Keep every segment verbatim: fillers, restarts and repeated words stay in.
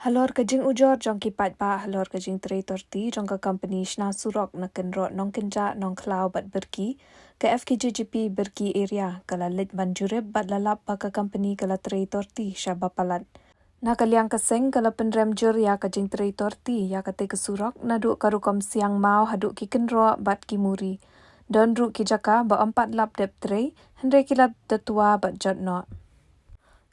Halor ka jingujor jong ki paidbah halor ka jingtrei torti jong ka kompani shna surok na kynroh Nongkynjah, Nongkhlaw bad Birki, ka F K J G P Birki Area ka la leit ban jurip bad la lap ba ka kompani ka la trei torti sha ba palat. Na ka liang ka seng ka la pynrem jur ïa ka jingtrei torti ïa kata ka surok naduh ka rukom siang maw haduh ki kynroh bad ki muri. Don ruh ki jaka ba ym pat lap dep trei, hynrei ki la da twa bad jot noh.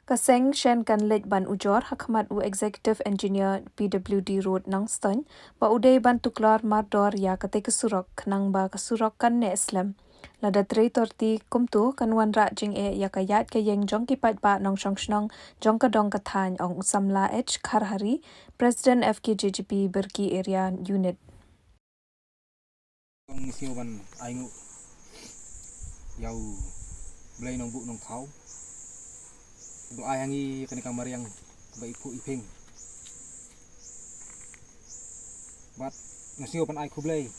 Ka seng shen kan leit ban ujor ha khmat u Executive Engineer P W D Road Nongstoiñ ba u dei ban tuklar mardor ïa kata ka surok khnang ba ka surok kan neh slem. Lada trei torti kumto kan wanrah jingeh ïa ka ïaid ka ïeng jong ki paidbah nongshong shnong jong ka dong ka thaiñ, ong u Samla H Kharhari, President F K J G P Birki Area Unit. Kong ni siew ban ai nguh ïa u Blei Nongbuh Nongthaw. Ba ai hangi kane ka mariang ba i phuh i phing. Bad nga sngew ban ai khublei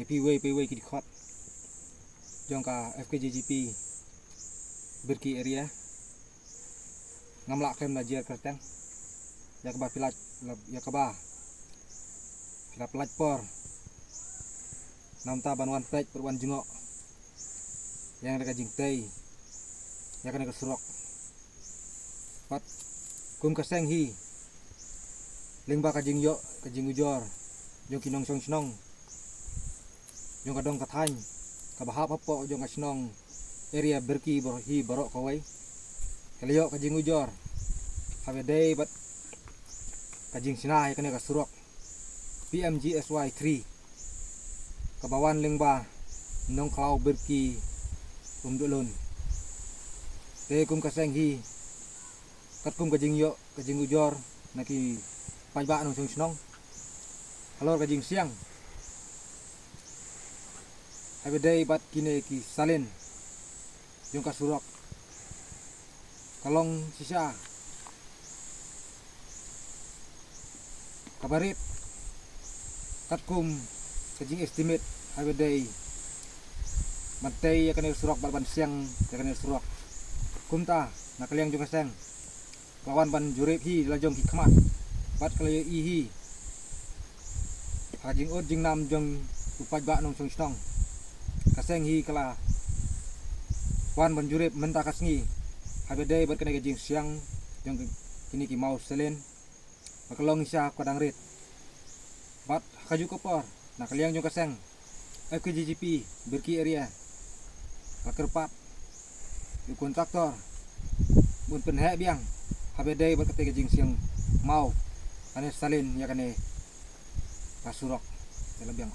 ïa phi wei pa wei ki dkhot jong ka F K J G P Birki Area. Ngam lah khlem da jer kyrteng ïa kaba phi la, ïa kaba phi la pynlait por namar ban wan peit bad wan jngoh ïa kane ka jingtei ïa kane ka surok. Bad kum ka seng hi lyngba ka jingïoh ka jingujor jong ki nongshong shnong jong ka dong ka thaiñ kaba hap hapoh jong ka shnong area Birki bor hi baroh kawei. Ka la ïoh ka jingujor haba dei bad ka jingshna ïa kane ka surok P M G S Y three kaba wan lyngba Nongkhlaw, Birki, Umduhlun. Te kum ka seng hi katkum ka jingïoh ka jingujor na ki paidbah nongshong shnong halor ka jingsiang haba dei bad kine ki salin jong ka surok ka long shisha kaba rit katkum ka jingestimate haba dei ban tei ïa kane ka surok bad ban siang ïa kane ka surok. Kumta na ka liang jong ka seng ka wan ban jurip hi la jong ki khmat bad ka la ïohi hi ha ka jingud jingnam jong u paidbah nongshong shnong. Ka seng hi ka la wan ban jurip mynta ka sngi haba dei bad kane ka jingsiang jong kine ki maw salin ba ka long shisha ka dang rit. Bad ha kajuh ka por na ka liang jong ka seng F K J G P Birki Area ka kyrpad ïa u kontraktor ban pynheh biang haba dei bad kata ka jingsiang maw kane salin ïa kane ka surok. Te la biang.